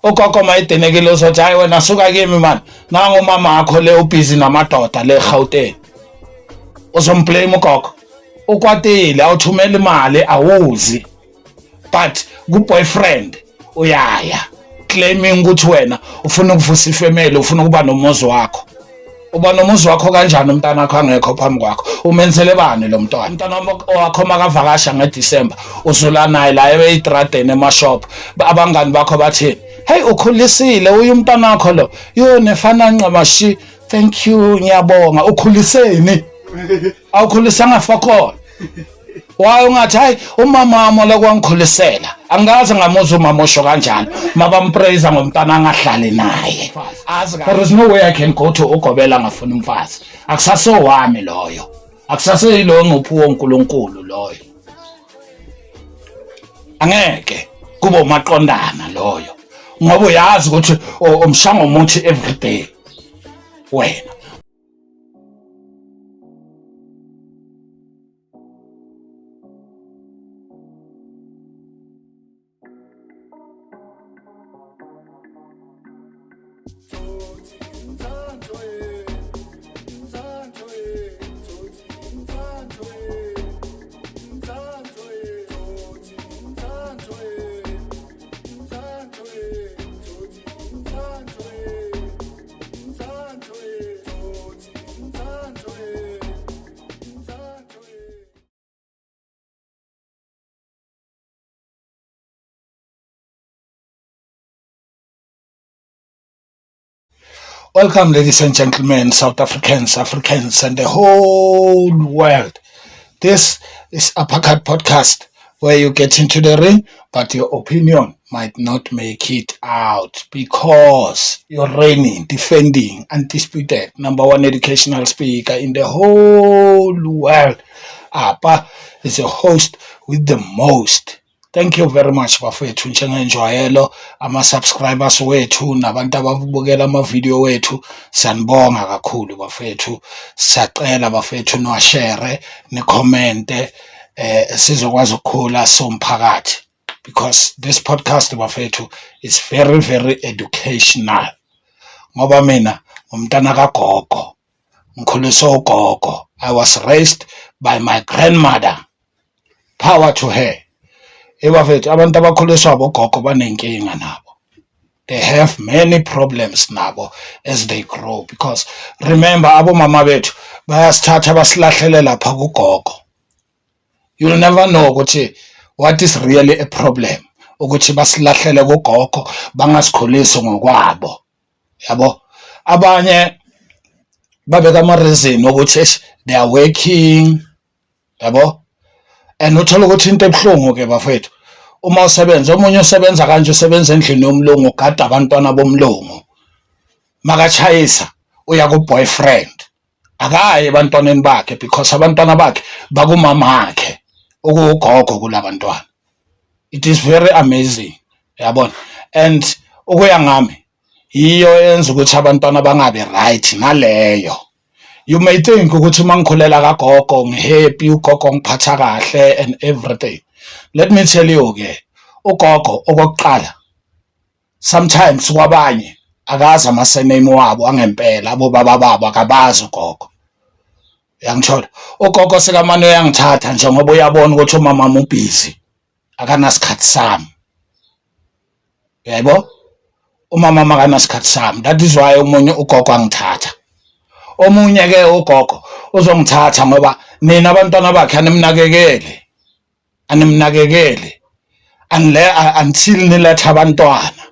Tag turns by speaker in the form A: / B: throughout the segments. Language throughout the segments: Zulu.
A: Ugogo mayidenekile uzothi, hayi wena suka kimi man, nangu umama wakho le ubhizi namadoda le Gauteng. Uzomblame ugogo. Ukwatile, awuthumela imali, awuzi, but ku-boyfriend uyaya claiming ukuthi wena ufuna ukuvusa ifamily, ufuna ukuba nomuzi wakho. Uba nomuzi wakho kanjani umntana wakho angekho phambi kwakho? Umenzele bani lo mntwana? Umntana wakho makavakasha ngeDisemba, uzula naye la eyitradeni, emashop. Abangani bakho bathini? "Hey, ukhulisile uyu umntana wakho lo, yo nefana ncamashi." Thank you, ngiyabonga. Ukhuliseni? Awukhulisanga fakona. Why ungathi, "Hayi, umama wami lo kwangikhulisela"? Angikaze ngamuzwa umama osho kanjalo mabampraise ngomntana angahlali naye. There is no way I can go to ugobela ngafuna umfazi. Akusasowami loyo, akusaseyilo nguphiwo uNkulunkulu loyo, angeke kube umaqondana loyo, ngoba uyazi ukuthi umshanga umuthi everyday wena. Welcome, ladies and gentlemen, South Africans, Africans, and the whole world. This is Uppercut Podcast, where you get into the ring, but your opinion might not make it out because you're reigning, defending, undisputed number one educational speaker in the whole world. Appa is a host with the most. Thank you very much, bafethu. Njengenjwayelo, ama-subscribers wethu nabantu ababukela ama-video wethu, siyanibonga kakhulu, bafethu. Siyacela, bafethu, niwashare, nicommente, sizokwazi ukukhula somphakathi, because this podcast, bafethu, is very very educational, ngoba mina umntana kagogo, ngikhuliswe ugogo. I was raised by my grandmother, power to her. Ebafethu, abantu abakhuliswa abogogo banenkinga nabo. They have many problems nabo as they grow, because remember, abomama bethu bayasithatha basilahlele lapha kugogo. You'll never know ukuthi what is really a problem ukuthi basilahlele kugogo, bangasikhulisi ngokwabo, yabo. Abanye babeka ama-reason ukuthi eish, they are working, yabo. And uthola ukuthi into ebuhlungu ke, bafethu, uma usebenza, omunye usebenza kanje, usebenza endlini yomlungu, ugada abantwana bomlungu, makachayisa uya ku-boyfriend, akayi ebantwaneni bakhe, because abantwana bakhe bakumama wakhe okuwugogo kulabantwana. It is very amazing, yabona. And ukuya ngami, yiyo yenza ukuthi abantwana bangabi right naleyo. You may think ukuthi uma ngikhulela kagogo ngihappy, ugogo ngiphatha kahle and everything. Let me tell you ke, ugogo okokuqala, sometimes kwabanye akazi ama-surname wabo angempela, abobaba babo akabazi ugogo, uyangithola? Ugogo sekamane uyangithatha nje ngoba uyabona ukuthi umama ubhizi, akanasikhathi sami, yebo. Umama makanasikhathi sami, that is why omunye ugogo angithatha. Omunye ke ugogo uzongithatha ngoba nina abantwana bakhe animnakekeli, animnakekeli anle until niletha abantwana,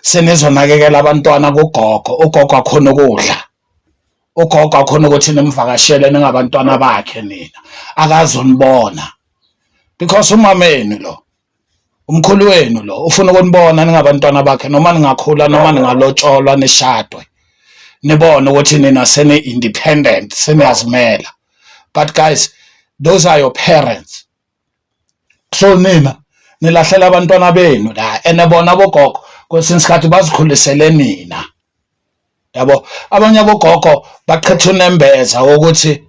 A: senizonakekela abantwana kugogo. Ugogo akhona ukudla, ugogo akhona ukuthi nimvakashele ningabantwana bakhe, nina akazonibona, because umamenu lo, umkhulu wenu lo, ufuna ukunibona ningabantwana bakhe, noma ningakhula, noma ningalotsholwa, nishadwe, nibone ukuthi nina sene independent, seniyazimela. But guys, those are your parents, so nina nilahlela abantwana benu la. And bona abogogo kwesinye isikhathi bazikhulisele nina, yabo. Abanye abogogo baqhetha unembeza wokuthi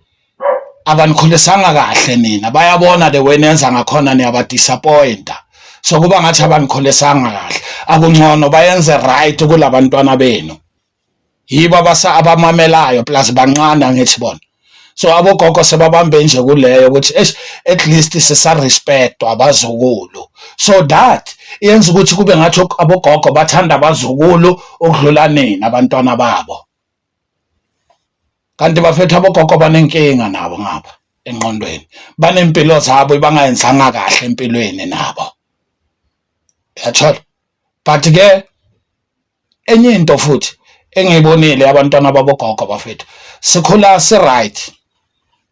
A: abanikhulisanga kahle nina, bayabona the way nenza ngakhona, niyabadisappointa. So kuba ngathi abanikhulisanga kahle. Akungcono bayenze right kulabantwana benu. Yibo abasa abamamelayo plus bancane, angithi bona. So abogogo sebabambe nje kuleyo ukuthi eish, at least sisa-respect abazukulu. So that yenza ukuthi kube ngathi abogogo bathanda abazukulu ukudlula nina abantwana babo. Kanti bafethu, abogogo banenkinga nabo ngapha engqondweni, banempilo zabo bangayenzanga kahle empilweni nabo, uyathola? But ke enye into futhi engiyibonile, abantwana babogogo bafethu, sikhula si right,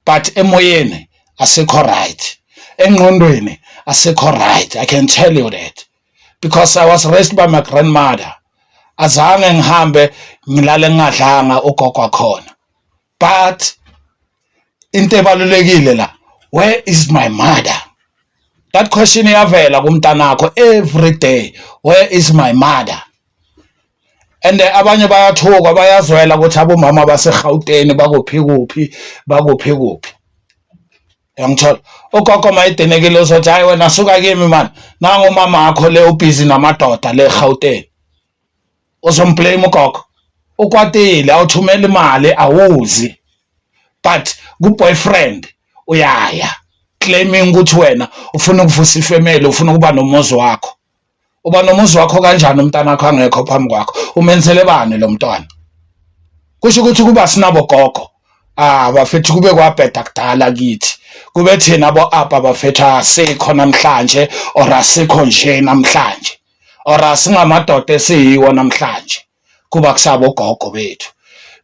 A: but emoyeni asikho right, engqondweni asikho right. I can tell you that because I was raised by my grandmother. Azange ngihambe ngilale ngingadlanga ugogo wakhona. But into ebalulekile la, where is my mother? That question iyavela kumntanakho every day, where is my mother? And abanye bayathukwa, bayazwela ukuthi abomama baseGauteng bakuphi kuphi, bakuphi kuphi, yangithola? Ugogo mayidenekile uzothi, "Hayi wena, suka kimi man, nangu umama wakho le, ubhizi namadoda le eGauteng." Uzom-blame ugogo? Ukwatile, awuthumela imali, awuzi, but ku-boyfriend uyaya, claiming ukuthi wena ufuna ukuvusa i-family, ufuna ukuba nomuzi wakho. Uba nomuzi wakho kanjani umntana wakho angekho phambi kwakho? Umenzele bani lo mntwana? Kusho ukuthi kuba sinabo gogo, ah bafethu, kube kwabheda kudala kithi. Kube thina bo apha bafethu asikho namhlanje, or asikho nje namhlanje, or asingamadoda esiyiwo namhlanje kuba kusabo gogo bethu,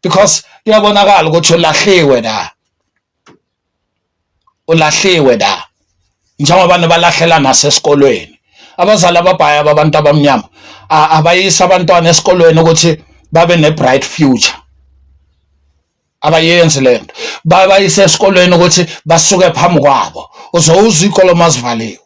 A: because kuyabonakala ukuthi ulahliwe la, ulahliwe la, njengoba nibalahlela nasesikolweni. Abazali ababhaya abantu abamnyama abayisa abantwana esikolweni ukuthi babe ne-bright future, abayenzi lento. Babayise esikolweni ukuthi basuke phambi kwabo. Uzowuzwa ikolo mazivaliwe,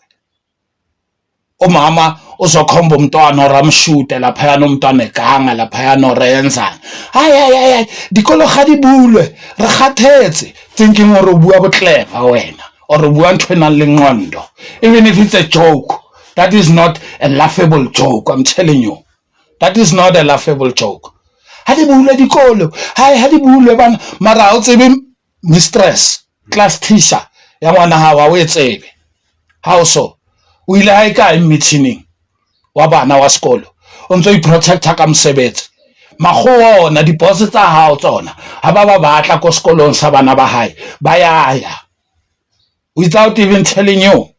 A: umama uzokhomba umntwana or amshute laphayana, umntwana eganga laphayana or yenzani. Hayi, hayi, hayi, dikolo ga di bulwe, re kgathetse. Thinking gore o bua bo-clever wena or o bua ntho e nang le ngqondo. Even if it's a joke, that is not a laughable joke. I'm telling you, that is not a laughable joke. Ha di bulwe dikolo, hayi, ha di bulwe bana. Mara ha o tsebe mistress, class teacher ya ngwana hao, ha o e tsebe. How so? O ile hae kae meeting wa bana wa sekolo? O ntso i-protecta ka mosebetsi. Makgowa ona, di-boss tsa hao tsona, ha ba ba batla ko sekolong sa bana ba hae, ba yaya without even telling you.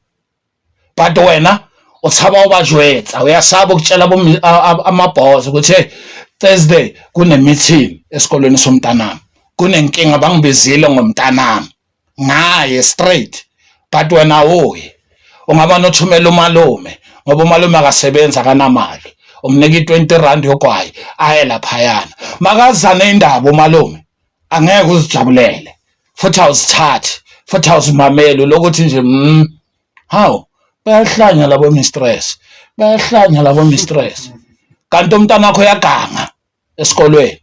A: But wena o tshaba o ba jwetsa, uyasaba ukutshela ama-boss ukuthi, "Hey, Thursday kune-meeting esikolweni somntanami, kunenkinga, bangibizile ngomntanami," ngaye straight. But wena awuyi. Ungaba nothumela umalume, ngoba umalume akasebenzi, akanamali, umnika i-R20 yogwayi, aye laphayana, makazane indaba umalume. Angeke uzijabulele futhi, awuzithathi futhi, awuzimameli lokuthi nje hawu, bayahlanya labo mistress, bayahlanya labo mistress. Kanti umntana wakho uyaganga esikolweni.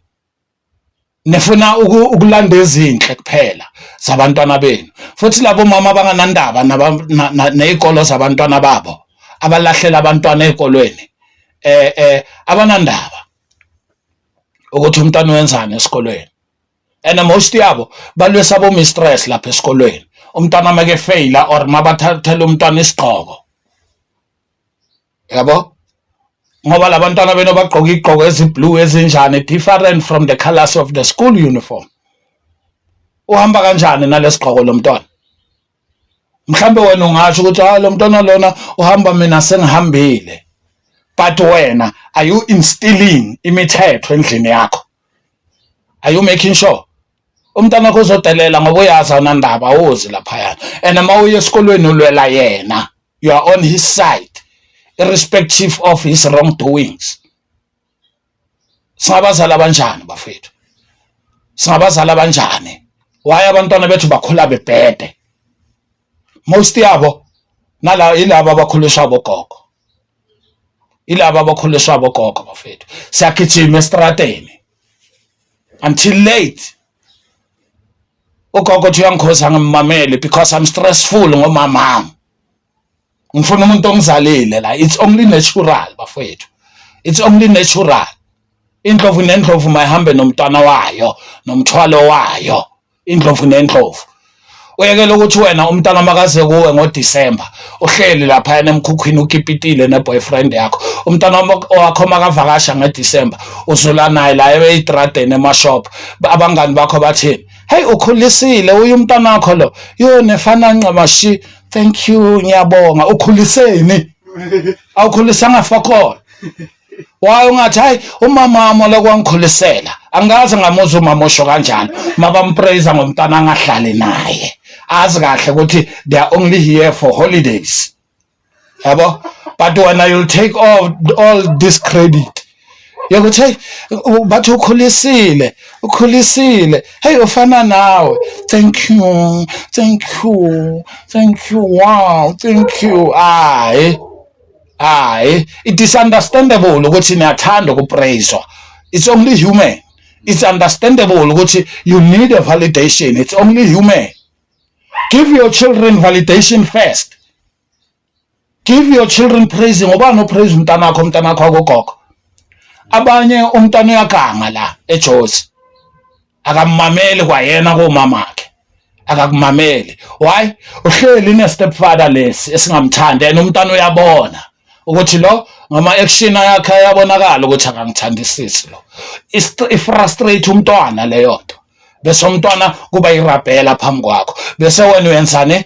A: Nifuna ukulanda ezinhle kuphela zabantwana benu. Futhi labo mama abanganandaba ney'kolo zabantwana babo, abalahlela abantwana ey'kolweni, abanandaba ukuthi umntwana wenzani esikolweni. And most yabo balwisa abo mistress lapha esikolweni. Umntwana make faila or mabathathela umntwana isigqoko, yabo, ngoba labantwana beno bagqoka igqoko ezi-blue ezinjani, different from the colors of the school uniform. Uhamba kanjani nalesigqoko lo mntwana? Mhlambe wena ungasho ukuthi, "Ah, lo mntwana lona uhamba, mina sengihambile." But wena, are you instilling imithetho endlini yakho? Are you making sure? Umntwana wakho uzodelela ngoba uyazi awunandaba, awuzi laphayana. And uma uye esikolweni ulwela yena, you are on his side irrespective of his wrongdoings. Singabazali abanjani bafethu? Singabazali abanjani? Why abantwana bethu bakhula bebhede? Most yabo nala ilabo abakhuliswa abogogo, ilabo abakhuliswa abogogo bafethu. Siyagijima estradeni until late. Ugogo uthi uyangikhoza, ngimamele because I'm stressful ngomamami. Ngifuna umuntu ongizalile la. It's only natural, bafowethu, it's only natural. Indlovu nendlovu mayihambe nomntwana wayo nomthwalo wayo, indlovu nendlovu. Uyekela ukuthi wena umntana makaze kuwe ngoDisemba, uhleli lapha emkhukhwini, ukipitile ne-boyfriend yakho. Umntana wakho makavakasha ngeDisemba, uzula naye la eyitradeni, emashop. Abangani bakho bathini? "Hey, ukhulisile uye umntana wakho lo, yo, nefana ncamashi." Thank you, ngiyabonga. Ukhuliseni? Awukhulisanga fakona. Why ungathi, "Hayi, umama wami lokwangikhulisela"? Angikaze ngamuzwa umama osho kanjalo mabampraise ngomntana angahlali naye, azi kahle ukuthi they are only here for holidays, yabo. But wena you'll take all this credit yokuthi, "Hey, bathi ukhulisile, ukhulisile, hey, ufana nawe." Thank you, thank you, thank you, wow, thank you. Hayi, hayi, it is understandable ukuthi niyathanda ukupraiswa. It's only human. It's understandable ukuthi you need a validation. It's only human. Give your children validation first. Give your children praising. Ngoba no praise umntanakho, umntanakho akogogo. Abanye umntwana uyaganga la eJozi, akamameli kwayena komamakhe, akakumameli. Why? Uhleli ne stepfather lesi esingamthandi, and umntwana uyabona ukuthi lo ngama action yakhe ayabonakala ukuthi akangithandisisi lo. I-frustrate umntwana leyo nto, bese umntwana kuba irabhela phambi kwakho. Bese wena uyenzani?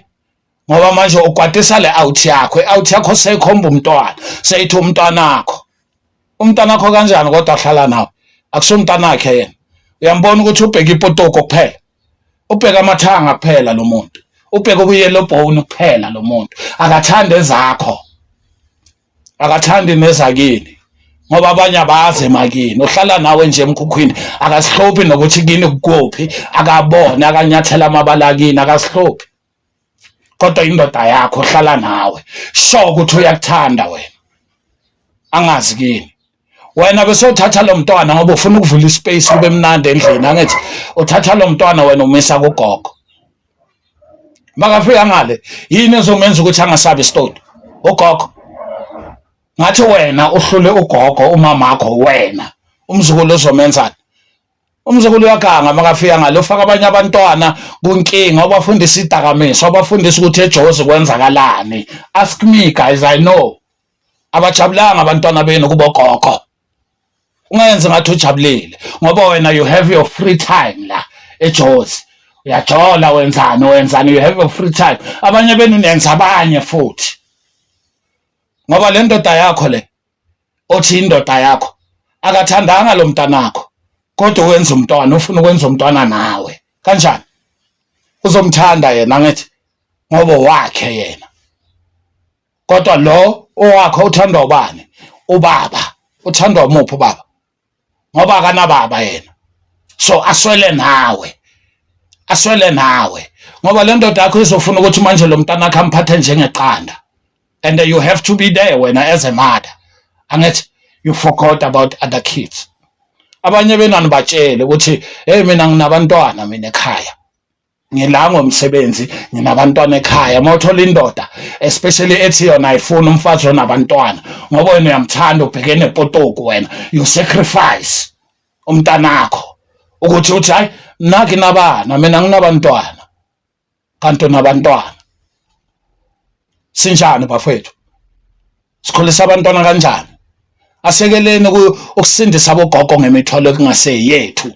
A: Ngoba manje ukwatisa le out yakho, i-out yakho seyikhomba umntwana, seyithi umntwanakho. Umntanakho kanjani kodwa ahlala nawe? Akusiyo umntanakhe yena. Uyambona ukuthi ubheka ipotoko kuphela, ubheka amathanga kuphela lo muntu, ubheka ubuyelo bone kuphela lo muntu. Akathandi ezakho, akathandi nezakini, ngoba abanye abazi emakini. Uhlala nawe nje emkhukhwini, akasihluphi nokuthi kini kukuphi, akabone akanyathela amabala kini, akasihluphi. Kodwa indoda yakho hlala nawe, sure ukuthi uyakuthanda wena, angazi kini. Wena bese uthatha lo mntwana ngoba ufuna ukuvula ispace, kube mnandi endlini, angithi? Uthatha lo mntwana wena, umisa kugogo. Makafika ngale, yini ezomenza ukuthi angasabi isitoti ugogo? Ngathi wena uhlule ugogo, umamakho wena. Umzukulu uzomenzani? Umzukulu uyaganga makafika ngale, ufaka abanye abantwana kunkinga, ubafundisa idakamiswa, ubafundisa ukuthi eJozi kwenzakalani. Ask me, guys, I know. Abajabulanga abantwana benu kubogogo. Ungayenzi ngathi ujabulile ngoba wena you have your free time la eJozi, uyajola, wenzani, wenzani, you have your free time. Abanye benu nenza abanye futhi, ngoba le ndoda yakho le othi indoda yakho akathandanga lo mntanakho, kodwa wenza umntwana, ufuna ukwenza umntwana nawe. Kanjani uzomthanda yena? Angithi ngoba wakhe yena, kodwa lo owakho uthandwa ubani? Ubaba uthandwa umuphi ubaba? Ngoba akanababa yena, so aswele nawe, aswele nawe, ngoba le ndoda yakho izofuna ukuthi manje lo mntana akhe amphathe njengeqanda, and you have to be there wena as a mother. Angithi you forgot about other kids? Abanye benani batshele ukuthi, "Hey, mina nginabantwana mina ekhaya, ngila ngomsebenzi, nginabantwana ekhaya." Uma uthola indoda especially ethi yona ayifuni umfazi onabantwana, ngoba wena uyamthanda, ubheke nepotoku wena, you sacrifice umntanakho ukuthi uthi, "Hayi, naki nabana, mina nginabantwana," kanti unabantwana. Sinjani bafethu? Sikhulisa abantwana kanjani? Asekeleni ukusindisa abogogo ngemithwalo ekungaseyethu,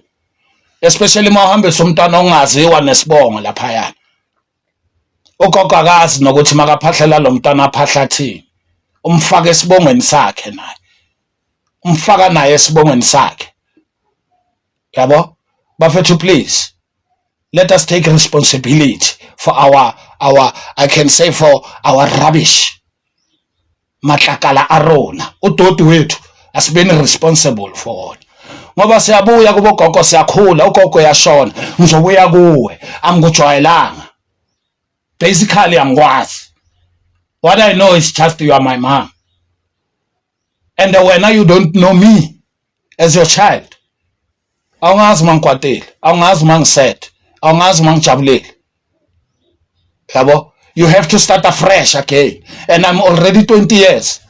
A: especially uma uhambisa umntwana ongaziwa nesibongo laphayana. Ugogo akazi nokuthi makaphahlela lo mntwana aphahla thini. Umfaka esibongweni sakhe naye, umfaka naye esibongweni sakhe, yabo. Bafethu, please let us take responsibility for our, I can say, for our rubbish, matlakala a rona, udoti wethu. Asibeni responsible for wona, ngoba siyabuya kubogogo, siyakhula, ugogo yashona, ngizobuya kuwe, angikujwayelanga, basically angikwazi. What I know is just you are my mom, and wena you don't know me as your child. Awungazi uma ngikwatile, awungazi uma ngised, awungazi uma ngijabulile, yabo. You have to start afresh again, and I'm already 20 years,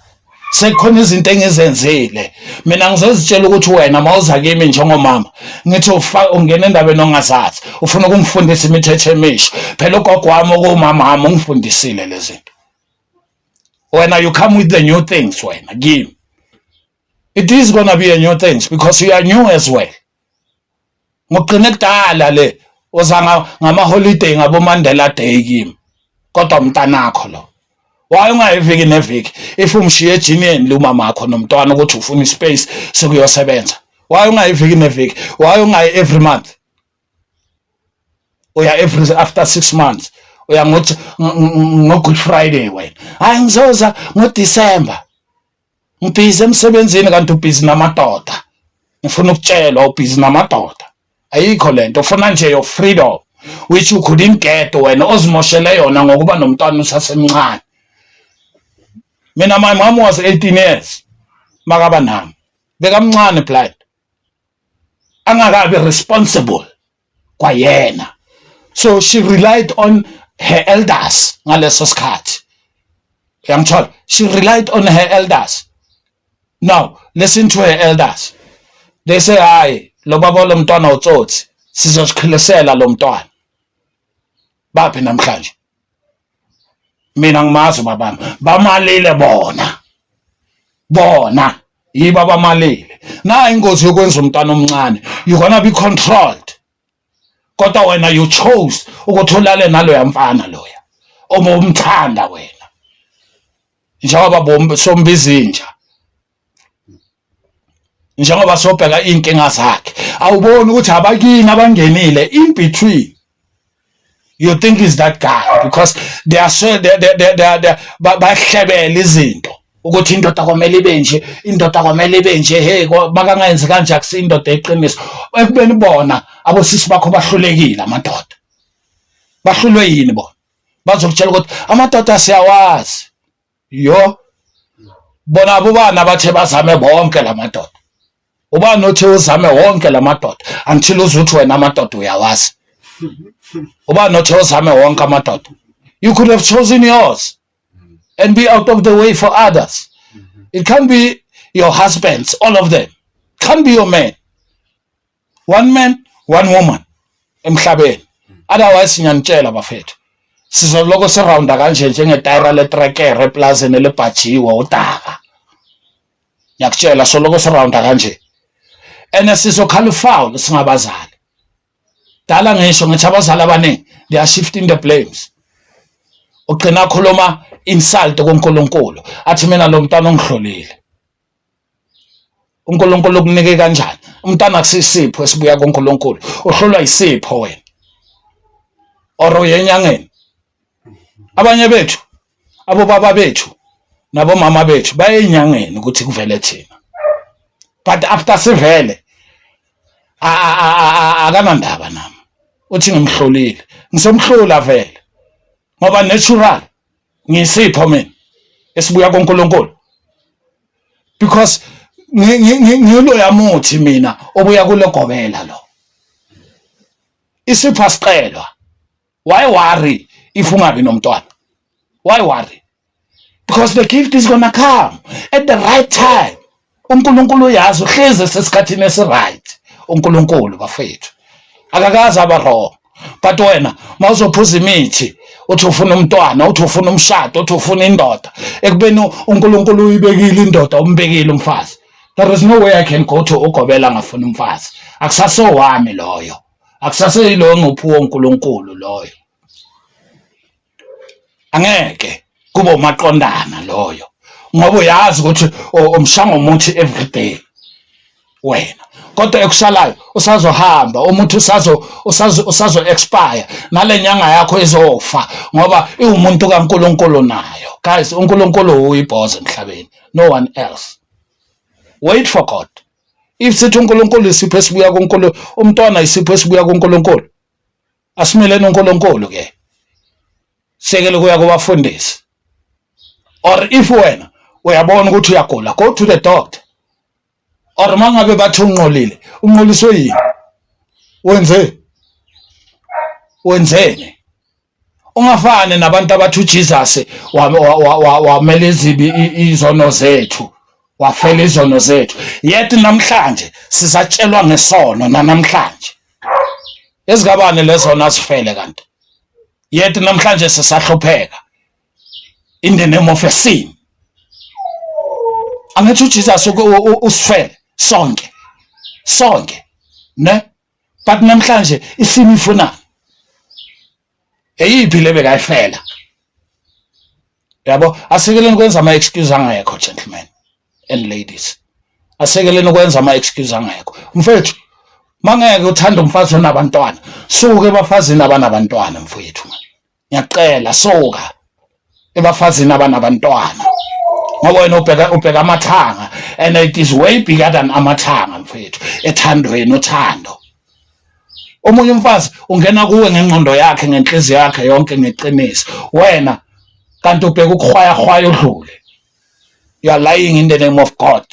A: sekukhona izinto engizenzile mina. Ngizozitshela ukuthi wena mawuza kimi njengomama, ngithi ungena endabeni ongazazi, ufuna ukungifundisa imithetho emisha. Phela ugogo wami okumama wami ungifundisile lezi zinto. Wena you come with the new things wena kimi. It is gonna be a new things because you are new as well. Ngugcine kudala le uza ngama-holiday, ngabo-Mandela Day kimi. Kodwa umntanakho lo, why ungayi iviki neviki if umshiye ejiniyeni lumamakho nomntwana ukuthi ufuna ispace sekuyosebenza? Why ungayi iviki neviki? Why ungayi every month? Uya every after 6 months. Uya ngothi ngo-Good Friday wena, hayi, ngizoza ngoDisemba, ngibhizi emsebenzini. Kanti ubhizi namadoda. Ngifuna ukutshelwa, ubhizi namadoda. Ayikho lento. Ufuna nje your freedom, which you couldn't get. Wena ozimoshele yona ngokuba nomntwana usasemncane. Mina, my mom was 18 years makaba nami, bekamncane, blind, angakabi responsible kwayena, so she relied on her elders ngaleso sikhathi. Uyangithola? She relied on her elders. Now listen to her elders. They say, "Hayi, lo baba lo mntwana utsotsi, sizozikhulisela lo mntwana." Baphi namhlanje? Mina ngimazi babami, bamalile bona. Bona yibo abamalile. Na ingozi yokwenza umntwana omncane, you gonna be controlled. Kodwa wena you chose ukuthi ulale naloya mfana loya uma umthanda wena, njengoba sombiza inja, njengoba sobheka iy'nkinga zakhe. Awuboni ukuthi abakini abangenile in between? You think is that guy because they are so they bahlebela izinto ukuthi indoda kwamele ibe nje, indoda kwamele ibe nje. Hey, makangayenzi kanje akusiyo indoda eqiniso, ekubeni bona abosisi bakho bahlulekile. Amadoda bahlulwe yini? Bona bazokutshela ukuthi amadoda siyawazi. Yo, bona bobani abathe bazame bonke lamadoda? Ubani othe uzame wonke lamadoda until uzuthi wena amadoda uyawazi? Ubani othe uzame wonke amadoda? You could have chosen yours and be out of the way for others. It can't be your husbands, all of them can't be your man. One man, one woman emhlabeni. Otherwise, ngiyanitshela bafethu, sizoloko sirounda kanje njengetayira letrekere eplazini elibhajiwe udaka. Ngiyakutshela, soloko sirounda kanje and sizokhala ufoul singabazali. Dala ngisho ngithi abazali abaningi, they are shifting the blames. Ugcina khuluma insult kuNkulunkulu, athi mina lo mntwana ungihlolile. UNkulunkulu ukunike kanjani umntwana? Akusisipho esibuya kuNkulunkulu? Uhlolwa isipho wena or uye enyangeni? Abanye bethu, abobaba bethu nabomama bethu baye enyangeni ukuthi kuvele thina, but after sivele akanandaba nami, uthi ngimhlolile. Ngisemhlula vele ngoba natural ngisipho mina esibuya kuNkulunkulu, because ngiloya muthi mina obuya kule gobela lo. Isipho asicelwa. Why worry if ungabi nomntwana? Why worry? Because the gift is gonna come at the right time. UNkulunkulu uyazi, uhlezi sesikhathini esiright. UNkulunkulu bafethu akakaze aba wrong. But wena mawuzophuza imithi, uthi ufuna umntwana, uthi ufuna umshado, uthi ufuna indoda, ekubeni uNkulunkulu uyibekile indoda, umbekile umfazi. There is no way I can go to ugobela ngafuna umfazi. Akusasowami loyo, akusaseyilo ngophiwo uNkulunkulu loyo. Angeke kube umaqondana loyo ngoba uyazi ukuthi umshanga umuthi everyday wena, kodwa ekusalayo usazohamba umuthi, usazo expire, nale nyanga yakho izofa ngoba iwumuntu kaNkuluNkulu nayo. Guys, uNkulunkulu uyibhoza emhlabeni, no one else. Wait for God. If sithi uNkulunkulu isipho esibuya kuNkulunkulu, umntwana isipho esibuya kuNkulunkulu, asimeleni uNkulunkulu ke, sekele kuya kubafundisi. Or if wena uyabona ukuthi uyagula, go to the doctor. Or mangabe bathi unqolile, unqoliswe yini? Wenze wenzeni? Ungafani nabantu abathi uJesus wamela izibi izono zethu, wafela izono zethu. Yet namhlanje sisatshelwa ngesono nanamhlanje. Ezikabani lezono asifele kanti? Yet namhlanje sisahlupheka in the name of a sin. Angithi uJesus usifele sonke. Sonke. Ne? But namhlanje isimo ifunani? Eyiphi le bekayifela? Yabo, asekeleni kwenza ama excuse angekho, gentlemen and ladies. Asekeleni kwenza ama excuse angekho. Mfethu, mangeke uthanda umfazi onabantwana, suke ebafazini abanabantwana mfethu. Ngiyacela, suka ebafazini abanabantwana. Ngoba wena ubheka amathanga, and it is way bigger than amathanga mfethu. Ethandweni uthando. Omunye umfazi ungena kuwe ngengqondo yakhe, ngenhliziyo yakhe yonke, ngeqiniso. Wena kanti ubheka ukuhwaya hwaya udlule. You are lying in the name of God.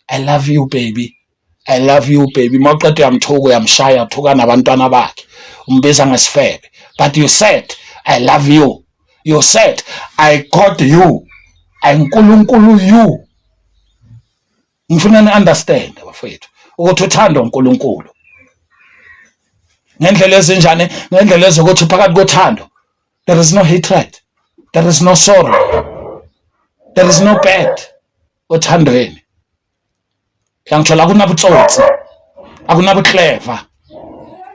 A: I love you, baby. I love you, baby. Mawuqeda uyamthuka, uyamshaya, uthuka nabantwana bakhe. Umbiza ngesifebe. But you said, "I love you." You said, "I got you. I uNkulunkulu you." Ngifuna ni understand, bafethu, ukuthi uthando uNkulunkulu. Ngendlela ezinjani? Ngendlela ezokuthi phakathi kothando there is no hatred. There is no sorrow. There is no bad othandweni. Yangithola, akunabutsotsi, akunabuclever,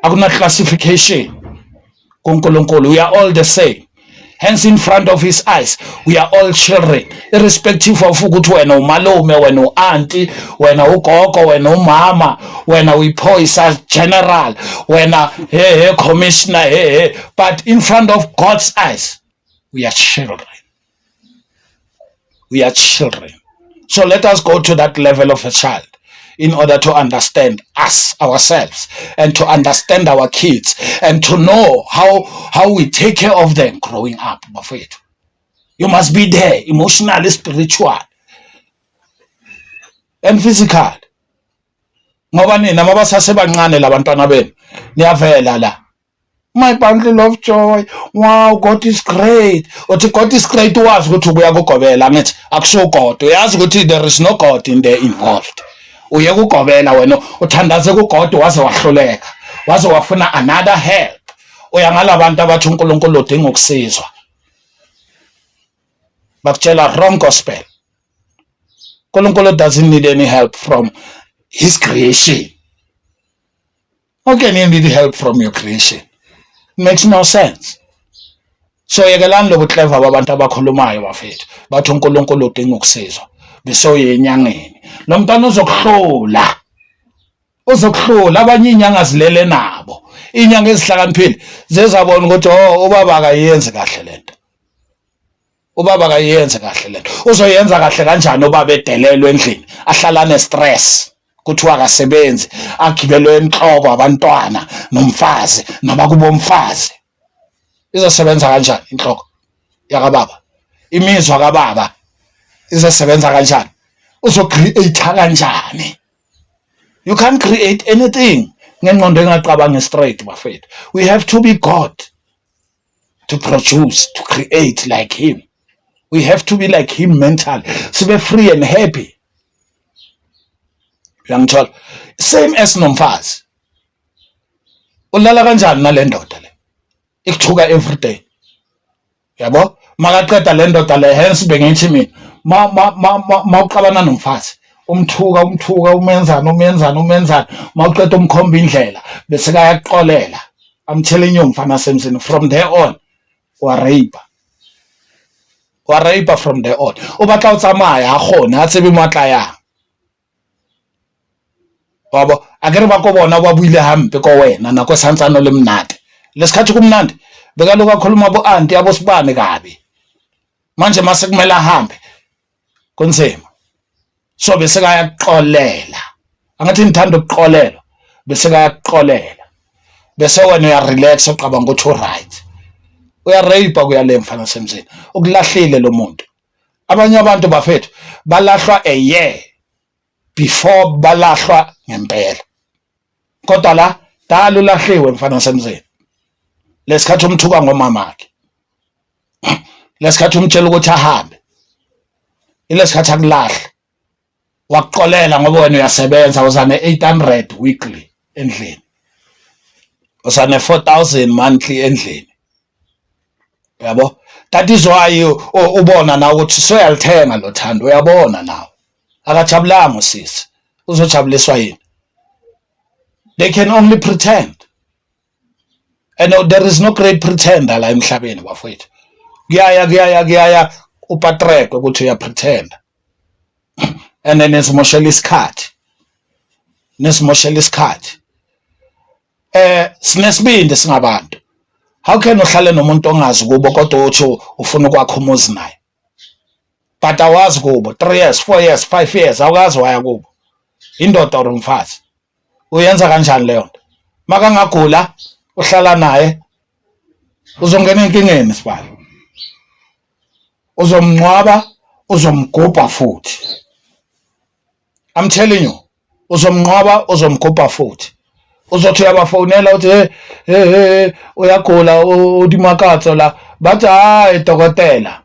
A: akuna classification kuNkulunkulu. We are all the same. Hence, in front of his eyes we are all children, irrespective of ukuthi wena umalume, wena uanti, wena ugogo, wena umama, wena uyiphoyisa general, wena he he commissioner, he he, but in front of God's eyes we are children. We are children. So let us go to that level of a child in order to understand us ourselves and to understand our kids and to know how we take care of them growing up. Bafethu, you must be there emotionally, spiritual and physical, ngoba nina mabasasebancane labantwana benu niyavela la, "My bundle of joy, wow, God is great." Uthi God is great, wazi ukuthi ubuya kugobela. Ngithi akusiwo God, uyazi ukuthi there is no God in there involved. Uye kugobela, wena uthandaze kuGod waze wahluleka, waze wafuna another help. Uya ngalabantu abathi uNkulunkulu udinga ukusizwa, bakutshela wrong gospel. uNkulunkulu doesn't need any help from his creation. How can you need help from your creation? Makes no sense. So yekelani lobu clever babantu abakhulumayo, bafethu, bathi uNkulunkulu udinga ukusizwa, bese uye enyangeni. Lo mntwana uzokuhlola, uzokuhlola. Abanye inyanga zilele nabo, inyanga ezihlakaniphile zezabona ukuthi, oh, ubaba akayenzi kahle lento, ubaba akayenzi kahle lento. Uzoyenza kahle kanjani ubaba edelelwe endlini, ahlala ne stress, kuthiwa akasebenzi, agibelwe enhloko abantwana nomfazi nabakubo mfazi? Izosebenza kanjani inhloko yakababa? Imizwa kababa izosebenza kanjani? Uzocreate kanjani? You can't create anything ngengqondo engacabangi straight, bafethu. We have to be God to produce, to create like him. We have to be like him mentally, sibe free and happy. Uyangithola? Same as nomfazi. Ulala kanjani nale ndoda le ikuthuka every day? Yabo, makaqeda le ndoda le. Hence bengithi mina, ma uxabana nomfazi, umthuka, umthuka, umenzani, umenzani, umenzani, mawuqeda umkhomba indlela bese kayakuxolela, I'm telling you, mfana semzini, from there on wa rape, wa rape from there on. O batla o tsamaya, ha kgone, ha tsebe mo a tla yang. Wabo, akere ba ko bona ba buile hampe ko wena nako e santsane le mnate, lesikhathi kumnandi, bekaloku akhuluma bo-anti abosibane kabi. Manje mase kumele ahambe, kunzima. So bese kayakuxolela. Angathi ngithanda ukuxolelwa. Bese kayakuxolela, bese wena uyarelax, ucabanga ukuthi u-right. Uyarape kuya le, mfana semzini, ukulahlile lo muntu. Abanye abantu, bafethu, balahlwa a year before balahlwa ngempela, kodwa la dala ulahliwe, mfana semzini, lesikhathi umthuka ngomamakhe. Lesikhathi umtshela ukuthi ahambe, ilesikhathi akulahle, wakuxolela ngoba wena uyasebenza, uza ne-800 weekly endlini, uza ne-4000 monthly endlini, yabo. That is why ubona na ukuthi soyalithenga lo thando. Uyabona nawe akajabulanga usisi, uzojabuliswa yini? They can only pretend, and there is no great pretender la emhlabeni, bafowethu. Kuyaya, kuyaya, kuyaya uPatrick ukuthi uyapretenda, and then nisimoshela isikhathi, nisimoshela isikhathi. Sinesibindi singabantu. How can uhlale nomuntu ongazi kubo kodwa uthi ufuna ukwakha umuzi naye, but awazi kubo? 3 years, 4 years, 5 years, awukazi waya kubo, indoda or umfazi. Uyenza kanjani leyo nto? Makangagula uhlala naye, uzongena enkingeni sibali, uzomngcwaba, uzomgubha futhi. I'm telling you, uzomnqoba, uzomgubha futhi. Uzothi uyabafonela uthi, "Hey, hey, hey, uyagula uDimakatso la." Bathi, "Hayi dokotela,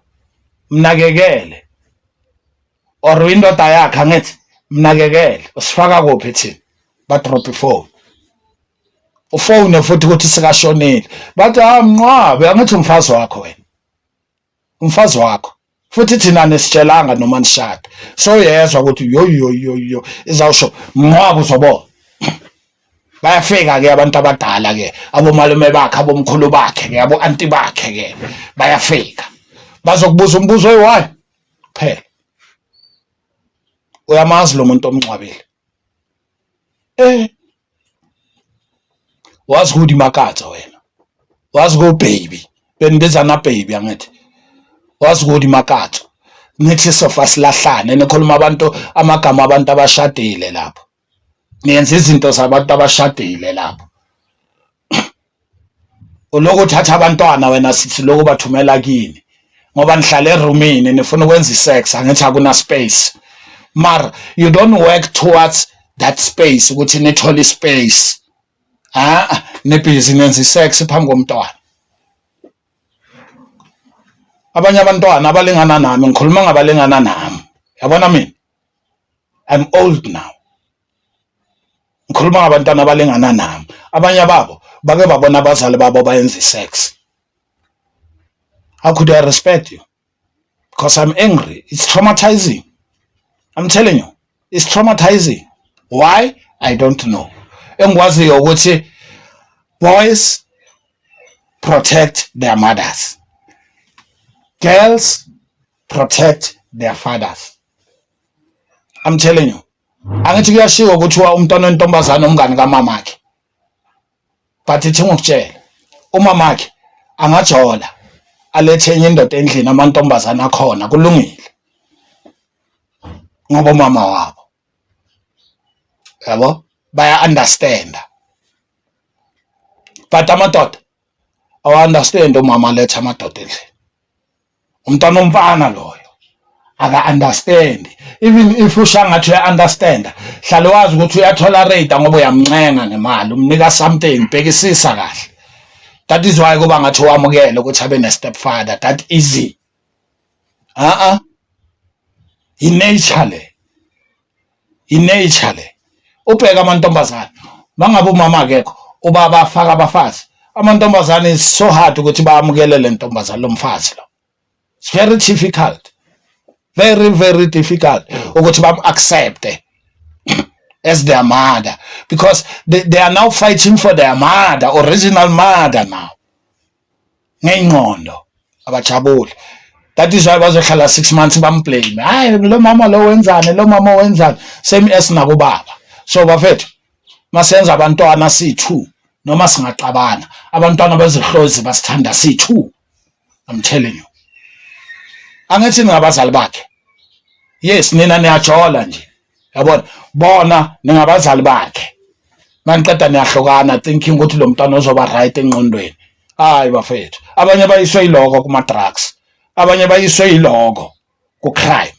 A: mnakekele," or indoda yakhe, angithi mnakekele, usifaka kuphi thina? Ba-drop ifone, ufone futhi ukuthi sikashonile, bathi, "Ha, mnqwabe, angithi umfazi wakho wena, umfazi wakho futhi thina nisitshelanga noma nishada." So uyezwa ukuthi yo yo yo yo, izawusho mnqwabe, uzobona. Bayafika ke abantu abadala ke, abomalume bakhe, abomkhulu bakhe ke, abo anti bakhe ke, bayafika bazokubuza umbuzo oyi-one kuphela: "Uyamazi lo muntu omngcwabile?" Wazi kuDimakatso wena, wazi ko baby, benibizana baby, angithi wazi kuDimakatso, nithi sofa silahlane, nikhuluma abantu amagama abantu abashadile lapho, niyenza izinto zabantu abashadile lapho. Ulokhu uthatha abantwana wena, sithi lokhu bathumela kini ngoba nihlala erumini, nifuna ukwenza isex, angithi akuna space, mar you don't work towards that space ukuthi nithole ispace. Ah, nibhizi nenza isex phambi komntwana. Abanye abantwana abalingana nami, ngikhuluma ngabalingana nami, yabona mina I'm old now, ngikhuluma ngabantwana abalingana nami, abanye babo bake babona abazali babo bayenza isex. How could I respect you? Because I'm angry. It's traumatizing, I'm telling you, it's traumatizing. Why? I don't know. Engikwaziyo ukuthi boys protect their mothers, girls protect their fathers. I'm telling you, angithi kuyashiwo kuthiwa umntwana wentombazane umngani kamamakhe, but ithi ngikutshela, umamakhe angajola alethe enye indoda endlini, amantombazane akhona kulungile ngoba umama wabo, yabo, baya understand, but amadoda awa understand umama alethe amadoda endlini. Umntwana omfana loyo aka understand. Even if usha ngathi uya understand, hlale wazi ukuthi uyatolerate ngoba uyamncenga ngemali, umnika something. Bhekisisa kahle, that is why kuba ngathi wamukele ukuthi abe ne stepfather that easy. A a i-nature le, i-nature le. Ubheka amantombazane, mangabe umama akekho, ubaba afaka abafazi, amantombazane is so hard ukuthi bayamukele le ntombazane, lo mfazi lo. It's very difficult, very very difficult ukuthi bam accept as their mother, because they are now fighting for their mother, original mother now. Ngeyingqondo abajabule. That is why bazohlala 6 months bamblame, "Hayi, lo mama lo wenzani, lo mama wenzani?" Same as nakubaba. So bafethu, masenza abantwana si2, noma singaxabana, abantwana bezihlozi basithanda si2. I'm telling you, angithi ningabazali bakhe? Yes, nina niyajola nje, yabona, bona ningabazali bakhe. Maniqeda niyahlukana, thinking ukuthi lo mntwana uzoba right engqondweni. Hayi bafethu, abanye bayiswe yiloko kuma drugs, abanye bayiswe yiloko ku crime,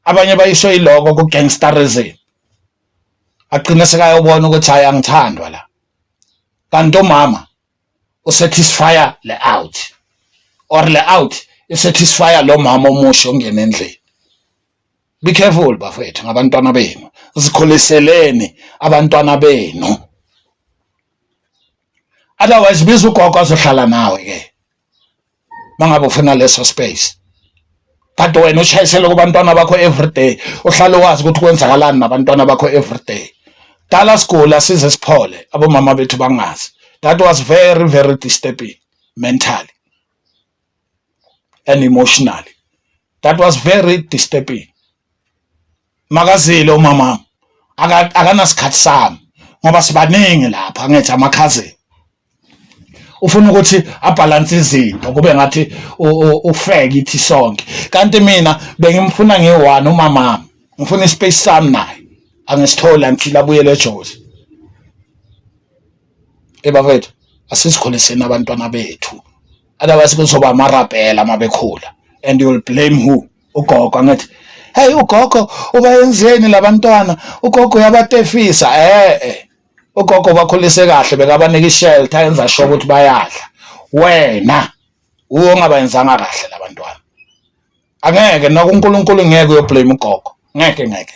A: abanye bayiswe yiloko ku gangsterism, agcine sekayobona ukuthi hayi, angithandwa la, kanti umama usatisfya le out. Or le out i-satisfya lo mama omusha ongena endlini. Be careful bafethu ngabantwana benu, zikhuliseleni abantwana benu, otherwise biza ugogo azohlala nawe ke mangabe ufuna leso space. But wena ushayisele kubantwana bakho every day, uhlale wazi ukuthi kwenzakalani nabantwana bakho every day. Dala sigula size siphole, abomama bethu bangazi. That was very, very disturbing mentally and emotionally. That was very disturbing. Makazile umama akanasikhathi sami ngoba sibaningi lapha, angithi amakhazini ufuna ukuthi a-balance izinto kube ngathi ufeke ithi sonke, kanti mina bengimfuna ngiyi-one umamami, ngifuna i-space sami naye, angisitholi until abuyele eJozi. Ebafethu, asizikhuliseni abantwana bethu, otherwise kuzoba amarabhela uma bekhula and you will blame who? Ugogo. Angithi hey, ugogo ubayenzeni labantwana? Ugogo uyabatefisa. Ugogo bakhulise kahle, bekabanika i-shelter, yenza sure ukuthi bayadla. Wena uwo ongabayenzanga kahle labantwana. Angeke nakuNkulunkulu, ngeke uyo-blame ugogo, ngeke, ngeke.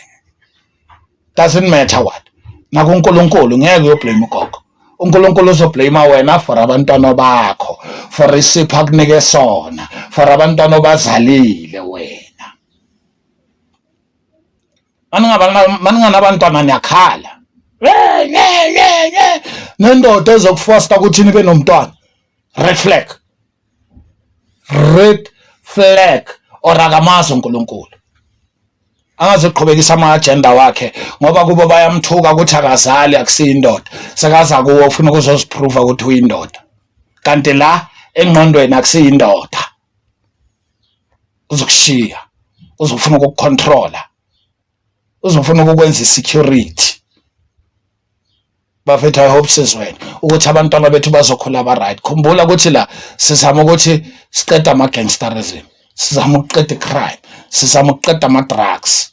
A: Doesn't matter what, nakuNkulunkulu ngeke uyo-blame ugogo. uNkulunkulu uzo-blame wena for abantwana bakho, for isipho akunike sona, for abantwana obazalile wena. Maninganabantwana niyakhala nendoda ezokufosta ukuthi nibe nomntwana. Red flag, red flag. Or akamazi uNkulunkulu, angaziqhubekisa ama-agenda wakhe ngoba kubo bayamthuka ukuthi akazali, akusiyindoda. Sekaza kuwo ufuna ukuzozi-prova ukuthi uyindoda, kanti la engqondweni akusiyindoda. Uzokushiya, uzofuna ukuku-controla, uzofuna ukukwenza i-security. Bafethu, I hope sizwene ukuthi abantwana bethu bazokhula ba-right. Khumbula ukuthi la sizama ukuthi siqede ama-gangsterism, sizama ukuqeda i-crime, sizama ukuqeda ama-drugs,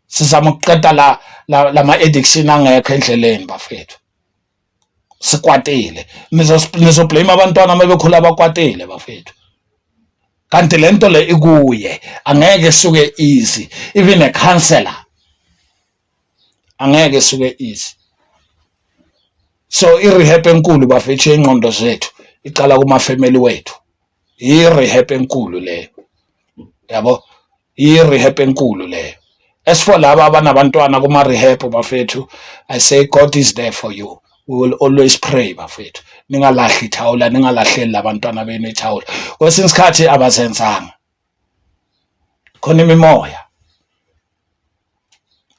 A: sizama ukuqeda la lama-addiction angekho endleleni. Bafethu, sikwatile, nizo-blame abantwana uma bekhula bakwatile bafethu, kanti le nto le ikuye. Angeke suke easy, even a counselor angeke suke easy. So i-rehab enkulu bafethu yengqondo zethu iqala kuma-family wethu. I-rehab enkulu leyo, yabo, i-rehab enkulu leyo. As for laba abanabantwana kuma-rehab bafethu, I say God is there for you. We will always pray bafethu. Ningalahli ithawula, ningalahleli labantwana benu ithawula. Kwesinye isikhathi abazenzanga, khona imimoya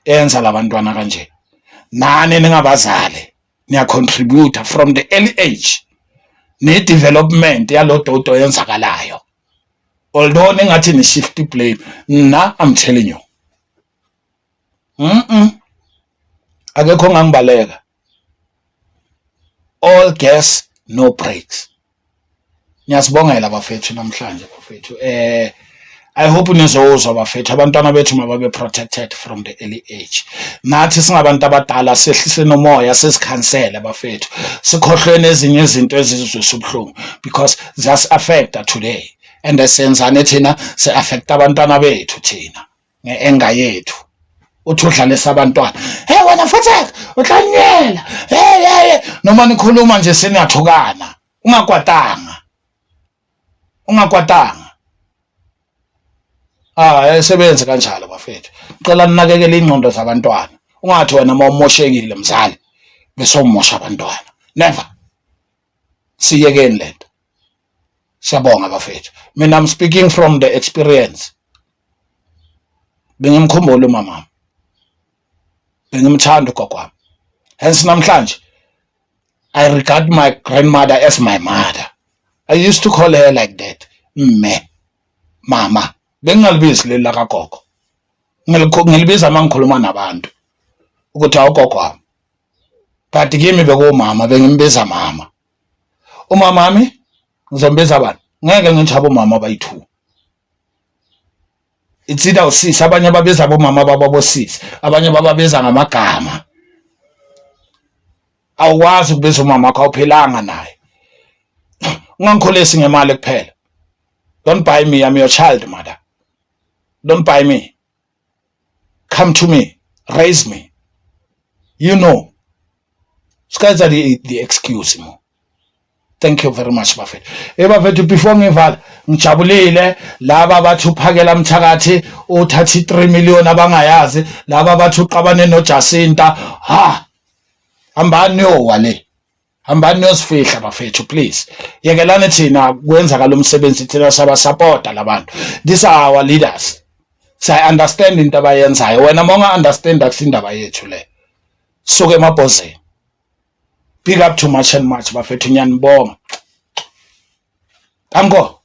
A: enza labantwana kanje. Nani ningabazali niya-contribute from the early age ne-development yalo dodo yenzakalayo, although ningathi ni-shift blame. Nna I'm telling you, akekho ongangibaleka. All gas, no brakes. Ngiyasibongela bafethu namhlanje bafethu. I hope nizozwa bafethu, abantwana bethu mababe protected from the early age. Nathi singabantu abadala sehlise nomoya, sesikhansele bafethu, sikhohlweni ezinye izinto ezizwisa ubuhlungu because ziyasi-affecta today and senzane thina si-affecta abantwana bethu thina nge-anger yethu. Uthi udlalisa abantwana, hey wena futhi uhlanyela, hey hey, noma nikhuluma nje seniyathukana. Ungakwatanga, ungakwatanga. Ah, ayisebenzi kanjalo bafethu. Cela ninakekele ingqondo zabantwana. Ungathi wena uma umoshekile mzali bese umosha abantwana. Never. Siyekeni lento. Siyabonga bafethu. Mina I'm speaking from the experience. Bengimkhumbula umama, bengimthanda ugogo wami, hence namhlanje I regard my grandmother as my mother. I used to call her like that, mme, mama. Bengingalibizi leli lakagogo, ngilibiza uma ngikhuluma nabantu ukuthi awugogo wami, but kimi bekuwumama, bengimbiza mama. Umama wami ngizombiza bani? Ngeke ngithi abomama abayi-two. It's either usisi, abanye babiza abomama babo abosisi, abanye bababiza ngamagama. Awukwazi ukubiza umama wakho awuphilanga naye. Ungangikhulisi ngemali kuphela. Don't buy me, I'm your child, mother. Don't buy me. Come to me, raise me. You know. Ska etsa di excuse mo. Thank you very much, bafethu. Eh, bafethu, before ngivala, ngijabulile laba bathi uPhakela Mthakathi uthatha i3 million abangayazi, laba bathi uqabane noJacinta. Ha, hambani niyowa le, hambani niyosifihla, bafethu. Please, yekelani thina kwenzakala umsebenzi, thina sabasupporta labantu. These are our leaders. Siya understand into abayenzayo. Wena uma understand, akusindaba yethu le, suke emabhozeni. Big up to March and March, bafethu. Ngiyanibonga, danko.